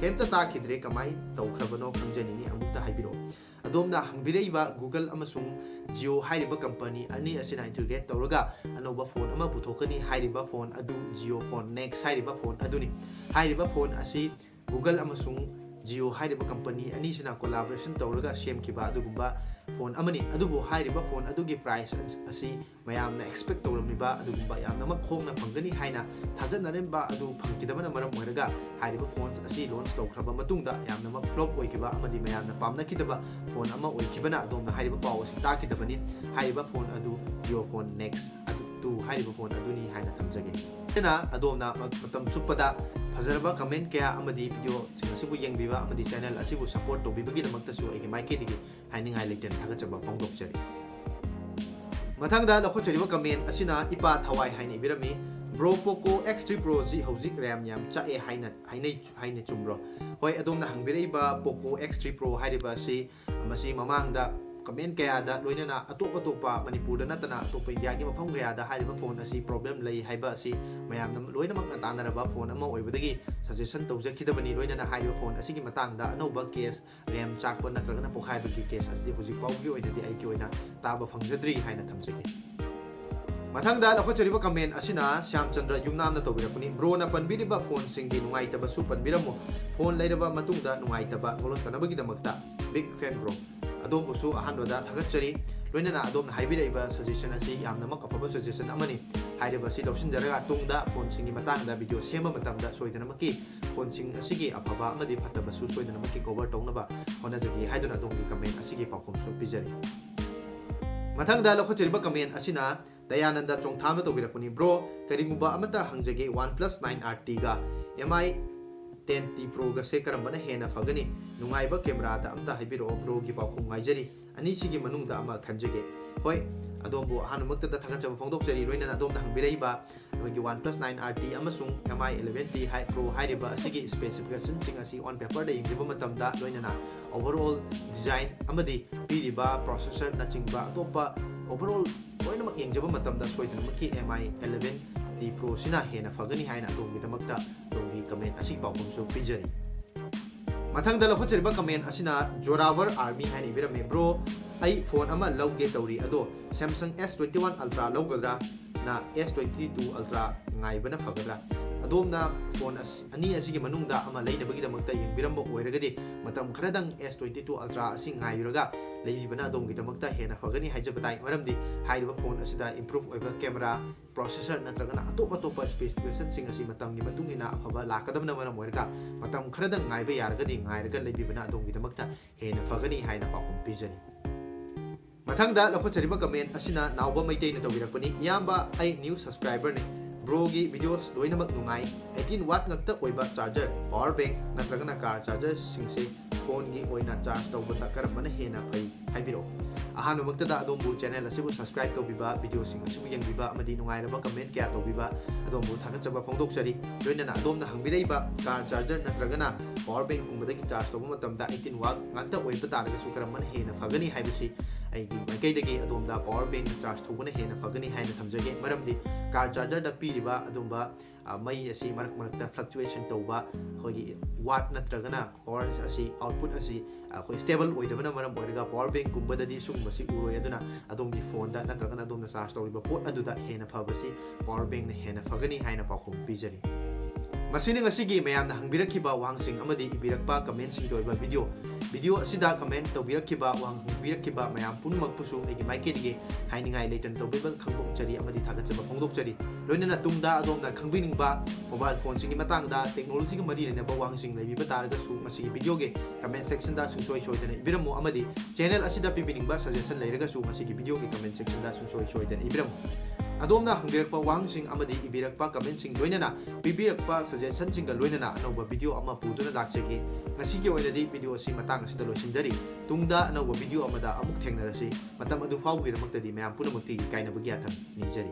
ꯀꯩꯝꯇ ꯇꯥꯈꯤꯗ꯭ꯔꯦ꯫ ꯀꯃꯥꯏꯅ ꯇꯧꯈ꯭ꯔꯕꯅꯣ ꯈꯪꯖꯅꯤꯡꯉꯤ, ꯑꯃꯨꯛꯇ ꯍꯥꯏꯕꯤꯔꯛꯑꯣ꯫ ꯑꯗꯣꯝꯅ ꯍꯪꯕꯤꯔꯛꯏꯕ Google ꯑꯃꯁꯨꯡ Jio ꯍꯥꯏꯔꯤꯕ company ꯑꯅꯤ ꯑꯁꯤꯅ integrate ꯇꯧꯔꯒ ꯑꯅꯧꯕ phone ꯑꯃ ꯄꯨꯊꯣꯛꯀꯅꯤ꯫ ꯍꯥꯏꯔꯤꯕ phone ꯑꯗꯨ JioPhone Next ꯍꯥꯏꯔꯤꯕ phone ꯑꯗꯨꯅꯤ꯫ ꯍꯥꯏꯔꯤꯕ phone ꯑꯁꯤ Google ꯑꯃꯁꯨꯡ Jio ꯍꯥꯏꯔꯤꯕ company ꯑꯅꯤꯁꯤꯅ collaboration ꯇꯧꯔꯒ ꯁꯦꯝꯈꯤꯕ ꯑꯗꯨꯒꯨꯝꯕ phone ꯑꯃꯅꯤ꯫ ꯑꯗꯨꯕꯨ ꯍꯥꯏꯔꯤꯕ phone ꯑꯗꯨꯒꯤ price ꯑꯁꯤ ꯃꯌꯥꯝꯅ expect ꯇꯧꯔꯝꯃꯤꯕ ꯑꯗꯨꯒꯨꯝꯕ ꯌꯥꯝꯅꯃꯛ ꯍꯣꯡꯅ ꯐꯪꯒꯅꯤ ꯍꯥꯏꯅ ꯊꯥꯖꯅꯔꯝꯕ ꯑꯗꯨ ꯐꯪꯈꯤꯗꯕꯅ ꯃꯔꯝ ꯑꯣꯏꯔꯒ ꯍꯥꯏꯔꯤꯕ phone ꯑꯁꯤ launch ꯇꯧꯈ꯭ꯔꯕ ꯃꯇꯨꯡꯗ ꯌꯥꯝꯅꯃꯛ flop ꯑꯣꯏꯈꯤꯕ ꯑꯃꯗꯤ ꯃꯌꯥꯝꯅ ꯄꯥꯝꯅꯈꯤꯗꯕ phone ꯑꯃ ꯑꯣꯏꯈꯤꯕꯅ ꯑꯗꯣꯝꯅ ꯍꯥꯏꯔꯤꯕ ꯄꯥꯎ ꯑꯁꯤ ꯇꯥꯈꯤꯗꯕꯅꯤ꯫ ꯍꯥꯏꯔꯤꯕ phone ꯑꯗꯨ JioPhone Next ꯑꯗꯨ ꯍꯥꯏꯔꯤꯕ phone ꯑꯗꯨꯅꯤ ꯍꯥꯏꯅ ꯊꯝꯖꯒꯦ꯫ ꯑꯗꯨꯅ ꯑꯗꯣꯝꯅ ꯃꯇꯝ ꯆꯨꯞꯄꯗ ꯐꯖꯔꯕ comment ꯀꯌꯥ ꯑꯃꯗꯤ videoꯁꯤꯡ ꯑꯁꯤꯕꯨ ꯌꯦꯡꯕꯤꯕ ꯑꯃꯗꯤ channel ꯑꯁꯤꯕꯨ support ꯇꯧꯕꯤꯕꯒꯤꯗꯃꯛꯇꯁꯨ ꯑꯩꯒꯤ ꯃꯥꯏꯀꯩꯗꯒꯤ ꯍꯥꯏꯅꯤꯡꯉꯥꯏ ꯂꯩꯇꯅ ꯊꯥꯒꯠꯆꯕ ꯐꯣꯡꯗꯣꯛꯆꯔꯤ꯫ ꯃꯊꯪꯗ ꯂꯧꯈꯠꯆꯔꯤꯕ comment ꯑꯁꯤꯅ ꯏꯄꯥ ꯊꯋꯥꯏ ꯍꯥꯏꯅ ꯏꯕꯤꯔꯝꯃꯤ, "Bro, Poco X three Pro ꯑꯁꯤ ꯍꯧꯖꯤꯛ RAM ꯌꯥꯝ ꯆꯥꯛꯑꯦ ꯍꯥꯏꯅ ꯍꯥꯏꯅꯩ ꯍꯥꯏꯅ ꯆꯨꯝꯕ꯭ꯔꯣ?" ꯍꯣꯏ, ꯑꯗꯣꯝꯅ ꯍꯪꯕꯤꯔꯛꯏꯕ Poco X three Pro ꯍꯥꯏꯔꯤꯕ ꯑꯁꯤ, ꯃꯁꯤ ꯃꯃꯥꯡꯗ comment ꯀꯌꯥꯗ, ꯂꯣꯏꯅꯅ ꯑꯇꯣꯞ ꯑꯇꯣꯞꯄ ꯃꯅꯤꯄꯨꯔꯗ ꯅꯠꯇꯅ ꯑꯇꯣꯞꯄ ꯏꯟꯗꯤꯌꯥꯒꯤ ꯃꯐꯝ ꯀꯌꯥꯗ ꯍꯥꯏꯔꯤꯕ phone ꯑꯁꯤ problem ꯂꯩ ꯍꯥꯏꯕ ꯑꯁꯤ ꯃꯌꯥꯝꯅ ꯂꯣꯏꯅꯃꯛꯅ ꯇꯥꯟꯅꯔꯕ phone ꯑꯃ ꯑꯣꯏꯕꯗꯒꯤ suggestion ꯇꯧꯖꯈꯤꯗꯕꯅꯤ꯫ ꯂꯣꯏꯅꯅ ꯍꯥꯏꯔꯤꯕ phone ꯑꯁꯤꯒꯤ ꯃꯇꯥꯡꯗ ꯑꯅꯧꯕ case, RAM ꯆꯥꯛꯄ ꯅꯠꯇ꯭ꯔꯒꯅ ꯄꯣꯈꯥꯏꯕꯒꯤ case ꯑꯁꯤꯗꯤ ꯍꯧꯖꯤꯛ ꯐꯥꯎꯕꯒꯤ ꯑꯣꯏꯅꯗꯤ ꯑꯩꯒꯤ ꯑꯣꯏꯅ ꯇꯥꯕ ꯐꯪꯖꯗ꯭ꯔꯤ ꯍꯥꯏꯅ ꯊꯝꯖꯒꯦ꯫ ꯃꯊꯪꯗ ꯂꯧꯈꯠꯆꯔꯤꯕ comment ꯑꯁꯤꯅ ꯁ꯭ꯌꯥꯝꯆꯟꯗ꯭ꯔ ꯌꯨꯝꯅꯥꯝꯅ ꯇꯧꯕꯤꯔꯛꯄꯅꯤ꯫ "Broꯅ ꯄꯟꯕꯤꯔꯤꯕ phoneꯁꯤꯡꯒꯤ ꯅꯨꯡꯉꯥꯏꯇꯕꯁꯨ ꯄꯟꯕꯤꯔꯝꯃꯨ꯫ Phone ꯂꯩꯔꯕ ꯃꯇꯨꯡꯗ ꯅꯨꯡꯉꯥꯏꯇꯕ ꯊꯣꯛꯂꯛꯇꯅꯕꯒꯤꯗꯃꯛꯇ꯫ Big fan, bro꯫ ꯑꯗꯣꯝꯕꯨꯁꯨ ꯑꯍꯥꯟꯕꯗ ꯊꯥꯒꯠꯆꯔꯤ꯫ ꯂꯣꯏꯅꯅ ꯑꯗꯣꯝꯅ ꯍꯥꯏꯕꯤꯔꯛꯏꯕ suggestion ꯑꯁꯤ ꯌꯥꯝꯅꯃꯛ ꯑꯐꯕ suggestion ꯑꯃꯅꯤ꯫ ꯍꯥꯏꯔꯤꯕ ꯑꯁꯤ ꯂꯧꯁꯤꯟꯖꯔꯒ ꯇꯨꯡꯗ phoneꯁꯤꯡꯒꯤ ꯃꯇꯥꯡꯗ video ꯁꯦꯝꯕ ꯃꯇꯝꯗ ꯁꯣꯏꯗꯅꯃꯛꯀꯤ phoneꯁꯤꯡ ꯑꯁꯤꯒꯤ ꯑꯐꯕ ꯑꯃꯗꯤ ꯐꯠꯇꯕꯁꯨ ꯁꯣꯏꯗꯅꯃꯛꯀꯤ cover ꯇꯧꯅꯕ ꯍꯣꯠꯅꯖꯒꯦ" ꯍꯥꯏꯗꯨꯅ ꯑꯗꯣꯝꯒꯤ comment ꯑꯁꯤꯒꯤ ꯄꯥꯎꯈꯨꯝꯁꯨ ꯄꯤꯖꯔꯤ꯫ ꯃꯊꯪꯗ ꯂꯧꯈꯠꯆꯔꯤꯕ comment ꯑꯁꯤꯅ ꯗꯌꯥꯅꯟꯗ ꯆꯣꯡꯊꯥꯝꯅ ꯇꯧꯕꯤꯔꯛꯄꯅꯤ꯫ "Bro, ꯀꯔꯤꯒꯨꯝꯕ ꯑꯃꯠꯇ ꯍꯪꯖꯒꯦ, OnePlus Nine R T ꯒ M I ten T Pro ꯒꯁꯦ ꯀꯔꯝꯕꯅ ꯍꯦꯟꯅ ꯐꯒꯅꯤ? ꯅꯨꯡꯉꯥꯏꯕ camera ꯗ ꯑꯝꯇ ꯍꯥꯏꯕꯤꯔꯛꯑꯣ, bro ꯒꯤ ꯄꯥꯎꯈꯨꯝ ꯉꯥꯏꯖꯔꯤ꯫ ꯑꯅꯤꯁꯤꯒꯤ ꯃꯅꯨꯡꯗ ꯑꯃ ꯈꯟꯖꯒꯦ꯫" ꯍꯣꯏ, ꯑꯗꯣꯝꯕꯨ ꯑꯍꯥꯟꯕꯃꯛꯇꯗ ꯊꯥꯒꯠꯆꯕ ꯐꯣꯡꯗꯣꯛꯆꯔꯤ꯫ ꯂꯣꯏꯅꯅ ꯑꯗꯣꯝꯅ ꯍꯪꯕꯤꯔꯛꯏꯕ ꯑꯩꯈꯣꯏꯒꯤ OnePlus Nine R T ꯑꯃꯁꯨꯡ M I eleven T High Pro ꯍꯥꯏꯔꯤꯕ ꯑꯁꯤꯒꯤ specificationꯁꯤꯡ ꯑꯁꯤ on paperꯗ ꯌꯦꯡꯖꯕ ꯃꯇꯝꯗ, ꯂꯣꯏꯅꯅ overall design ꯑꯃꯗꯤ ꯄꯤꯔꯤꯕ processorꯅꯆꯤꯡꯕ ꯑꯇꯣꯞꯄ overall ꯂꯣꯏꯅꯃꯛ ꯌꯦꯡꯖꯕ ꯃꯇꯝꯗ ꯁꯣꯏꯗꯅꯃꯛꯀꯤ M I eleven T Proꯁꯤꯅ ꯍꯦꯟꯅ ꯐꯒꯅꯤ ꯍꯥꯏꯅ ꯑꯗꯣꯝꯒꯤꯗꯃꯛꯇ ꯑꯗꯣꯝꯒꯤ comment ꯑꯁꯤꯒꯤ ꯄꯥꯎꯈꯨꯝꯁꯨ ꯄꯤꯖꯔꯤ꯫ ꯃꯊꯪꯗ ꯂꯧꯈꯠꯆꯔꯤꯕ comment ꯑꯁꯤꯅ Joraver Army ꯍꯥꯏꯅ ꯏꯕꯤꯔꯝꯃꯤ: "Bro, ꯑꯩ phone ꯑꯃ ꯂꯧꯒꯦ ꯇꯧꯔꯤ, ꯑꯗꯣ Samsung S twenty one Ultra ꯂꯧꯒꯗ꯭ꯔꯥ? ꯅ S twenty two Ultra ꯉꯥꯏꯕꯅ ꯐꯒꯗ꯭ꯔꯥ?" ꯑꯗꯣꯝꯅ phone ꯑꯁ-, ꯑꯅꯤ ꯑꯁꯤꯒꯤ ꯃꯅꯨꯡꯗ ꯑꯃ ꯂꯩꯅꯕꯒꯤꯗꯃꯛꯇ ꯌꯦꯡꯕꯤꯔꯝꯕ ꯑꯣꯏꯔꯒꯗꯤ, ꯃꯇꯝ ꯈꯔꯗꯪ S twenty two Ultra ꯑꯁꯤ ꯉꯥꯏꯔꯒ ꯂꯩꯕꯤꯕꯅ ꯑꯗꯣꯝꯒꯤꯗꯃꯛꯇ ꯍꯦꯟꯅ ꯐꯒꯅꯤ ꯍꯥꯏꯖꯕ ꯇꯥꯏ꯫ ꯃꯔꯝꯗꯤ ꯍꯥꯏꯔꯤꯕ phone ꯑꯁꯤꯗ improve ꯑꯣꯏꯕ camera, processor ꯅꯠꯇ꯭ꯔꯒꯅ ꯑꯇꯣꯞ ꯑꯇꯣꯞꯄ specificationꯁꯤꯡ ꯑꯁꯤ ꯃꯇꯝꯒꯤ ꯃꯇꯨꯡ ꯏꯟꯅ ꯑꯐꯕ ꯂꯥꯛꯀꯗꯕꯅ ꯃꯔꯝ ꯑꯣꯏꯔꯒ, ꯃꯇꯝ ꯈꯔꯗꯪ ꯉꯥꯏꯕ ꯌꯥꯔꯒꯗꯤ ꯉꯥꯏꯔꯒ ꯂꯩꯕꯤꯕꯅ ꯑꯗꯣꯝꯒꯤꯗꯃꯛꯇ ꯍꯦꯟꯅ ꯐꯒꯅꯤ ꯍꯥꯏꯅ ꯄꯥꯎꯈꯨꯝ ꯄꯤꯖꯔꯤ꯫ ꯃꯊꯪꯗ ꯂꯧꯈꯠꯆꯔꯤꯕ comment ꯑꯁꯤꯅ ꯅꯥꯎꯕ ꯃꯩꯇꯩꯅ ꯇꯧꯕꯤꯔꯛꯄꯅꯤ: "ꯏꯌꯥꯝꯕ, ꯑꯩ new subscriberꯅꯤ꯫ Broꯒꯤ videos ꯂꯣꯏꯅꯃꯛ ꯅꯨꯡꯉꯥꯏ꯫ Eighteen watt ꯉꯛꯇ ꯑꯣꯏꯕ charger, power bank ꯅꯠꯇ꯭ꯔꯒꯅ car chargerꯁꯤꯡꯁꯦ phoneꯒꯤ ꯑꯣꯏꯅ charge ꯇꯧꯕꯗ ꯀꯔꯝꯕꯅ ꯍꯦꯟꯅ ꯐꯩ? ꯍꯥꯏꯕꯤꯔꯛꯎ꯫" ꯑꯍꯥꯟꯕꯃꯛꯇꯗ ꯑꯗꯣꯝꯕꯨ channel ꯑꯁꯤꯕꯨ subscribe ꯇꯧꯕꯤꯕ, videoꯁꯤꯡ ꯑꯁꯤꯕꯨ ꯌꯦꯡꯕꯤꯕ ꯑꯃꯗꯤ ꯅꯨꯡꯉꯥꯏꯔꯕ comment ꯀꯌꯥ ꯇꯧꯕꯤꯕ ꯑꯗꯣꯝꯕꯨ ꯊꯥꯒꯠꯆꯕ ꯐꯣꯡꯗꯣꯛꯆꯔꯤ꯫ ꯂꯣꯏꯅꯅ ꯑꯗꯣꯝꯅ ꯍꯪꯕꯤꯔꯛꯏꯕ car charger ꯅꯠꯇ꯭ꯔꯒꯅ power bankꯀꯨꯝꯕꯗꯒꯤ charge ꯇꯧꯕ ꯃꯇꯝꯗ eighteen watt ꯉꯥꯛꯇ ꯑꯣꯏꯕ ꯇꯥꯔꯒꯁꯨ ꯀꯔꯝꯕꯅ ꯍꯦꯟꯅ ꯐꯒꯅꯤ ꯍꯥꯏꯕꯁꯤ ꯑꯩꯒꯤ ꯃꯥꯏꯀꯩꯗꯒꯤ ꯑꯗꯣꯝꯗ power bankꯅ charge ꯇꯧꯕꯅ ꯍꯦꯟꯅ ꯐꯒꯅꯤ ꯍꯥꯏꯅ ꯊꯝꯖꯒꯦ꯫ ꯃꯔꯝꯗꯤ car chargerꯗ ꯄꯤꯔꯤꯕ ꯑꯗꯨꯝꯕ, ꯑ, ꯃꯩ ꯑꯁꯤ ꯃꯔꯛ ꯃꯔꯛꯇ fluctuation ꯇꯧꯕ, ꯑꯩꯈꯣꯏꯒꯤ watt ꯅꯠꯇ꯭ꯔꯒꯅ power ꯑꯁꯤ, output ꯑꯁꯤ ꯑꯩꯈꯣꯏ stable ꯑꯣꯏꯗꯕꯅ ꯃꯔꯝ ꯑꯣꯏꯔꯒ power bankꯀꯨꯝꯕꯗꯗꯤ ꯁꯤꯒꯨꯝꯕꯁꯤ ꯎꯔꯣꯏ꯫ ꯑꯗꯨꯅ ꯑꯗꯣꯝꯒꯤ phoneꯗ ꯅꯠꯇ꯭ꯔꯒꯅ ꯑꯗꯣꯝꯅ charge ꯇꯧꯔꯤꯕ ꯄꯣꯠ ꯑꯗꯨꯗ ꯍꯦꯟꯅ ꯐꯕꯁꯤ power bankꯅ ꯍꯦꯟꯅ ꯐꯒꯅꯤ ꯍꯥꯏꯅ ꯄꯥꯎꯈꯨꯝ ꯄꯤꯖꯔꯤ꯫ ꯃꯁꯤꯅꯤ ꯉꯁꯤꯒꯤ ꯃꯌꯥꯝꯅ ꯍꯪꯕꯤꯔꯛꯈꯤꯕ ꯋꯥꯍꯪꯁꯤꯡ ꯑꯃꯗꯤ ꯏꯕꯤꯔꯛꯄ commentꯁꯤꯡꯒꯤ ꯑꯣꯏꯕ video꯫ Video ꯑꯁꯤꯗ comment ꯇꯧꯕꯤꯔꯛꯈꯤꯕ, ꯋꯥꯍꯪ ꯍꯪꯕꯤꯔꯛꯈꯤꯕ ꯃꯌꯥꯝ ꯄꯨꯝꯅꯃꯛꯄꯨꯁꯨ ꯑꯩꯒꯤ ꯃꯥꯏꯀꯩꯗꯒꯤ ꯍꯥꯏꯅꯤꯡꯉꯥꯏ ꯂꯩꯇꯅ ꯇꯧꯕꯤꯕ ꯈꯪꯗꯣꯛꯆꯔꯤ ꯑꯃꯗꯤ ꯊꯥꯒꯠꯆꯕ ꯐꯣꯡꯗꯣꯛꯆꯔꯤ꯫ ꯂꯣꯏꯅꯅ ꯇꯨꯡꯗ ꯑꯗꯣꯝꯅ ꯈꯪꯕꯤꯅꯤꯡꯕ mobile phoneꯁꯤꯡꯒꯤ ꯃꯇꯥꯡꯗ, technologyꯒ ꯃꯔꯤ ꯂꯩꯅꯕ ꯋꯥꯍꯪꯁꯤꯡ ꯂꯩꯕꯤꯕ ꯇꯥꯔꯒꯁꯨ ꯃꯁꯤꯒꯤ videoꯒꯤ comment sectionꯗ ꯁꯨꯡꯁꯣꯏ ꯁꯣꯏꯗꯅ ꯏꯕꯤꯔꯝꯃꯨ, ꯑꯃꯗꯤ channel ꯑꯁꯤꯗ ꯄꯤꯕꯤꯅꯤꯡꯕ suggestion ꯂꯩꯔꯒꯁꯨ ꯃꯁꯤꯒꯤ videoꯒꯤ comment sectionꯗ ꯁꯨꯡꯁꯣꯏ ꯁꯣꯏꯗꯅ ꯏꯕꯤꯔꯝꯃꯨ꯫ ꯑꯗꯣꯝꯅ ꯍꯪꯕꯤꯔꯛꯄ ꯋꯥꯍꯪꯁꯤꯡ ꯑꯃꯗꯤ ꯏꯕꯤꯔꯛꯄ commentꯁꯤꯡ, ꯂꯣꯏꯅꯅ ꯄꯤꯕꯤꯔꯛꯄ suggestionꯁꯤꯡꯒ ꯂꯣꯏꯅꯅ ꯑꯅꯧꯕ video ꯑꯃ ꯄꯨꯗꯨꯅ ꯂꯥꯛꯆꯒꯦ꯫ ꯉꯁꯤꯒꯤ ꯑꯣꯏꯅꯗꯤ video ꯑꯁꯤ ꯃꯇꯥꯡ ꯑꯁꯤꯗ ꯂꯣꯏꯁꯤꯟꯖꯔꯤ꯫ ꯇꯨꯡꯗ ꯑꯅꯧꯕ video ꯑꯃꯗ ꯑꯃꯨꯛ ꯊꯦꯡꯅꯔꯁꯤ꯫ ꯃꯇꯝ ꯑꯗꯨ ꯐꯥꯎꯕꯒꯤꯗꯃꯛꯇꯗꯤ ꯃꯌꯥꯝ ꯄꯨꯝꯅꯃꯛꯇꯒꯤ ꯀꯥꯏꯅꯕꯒꯤ ꯌꯥꯊꯪ ꯅꯤꯖꯔꯤ꯫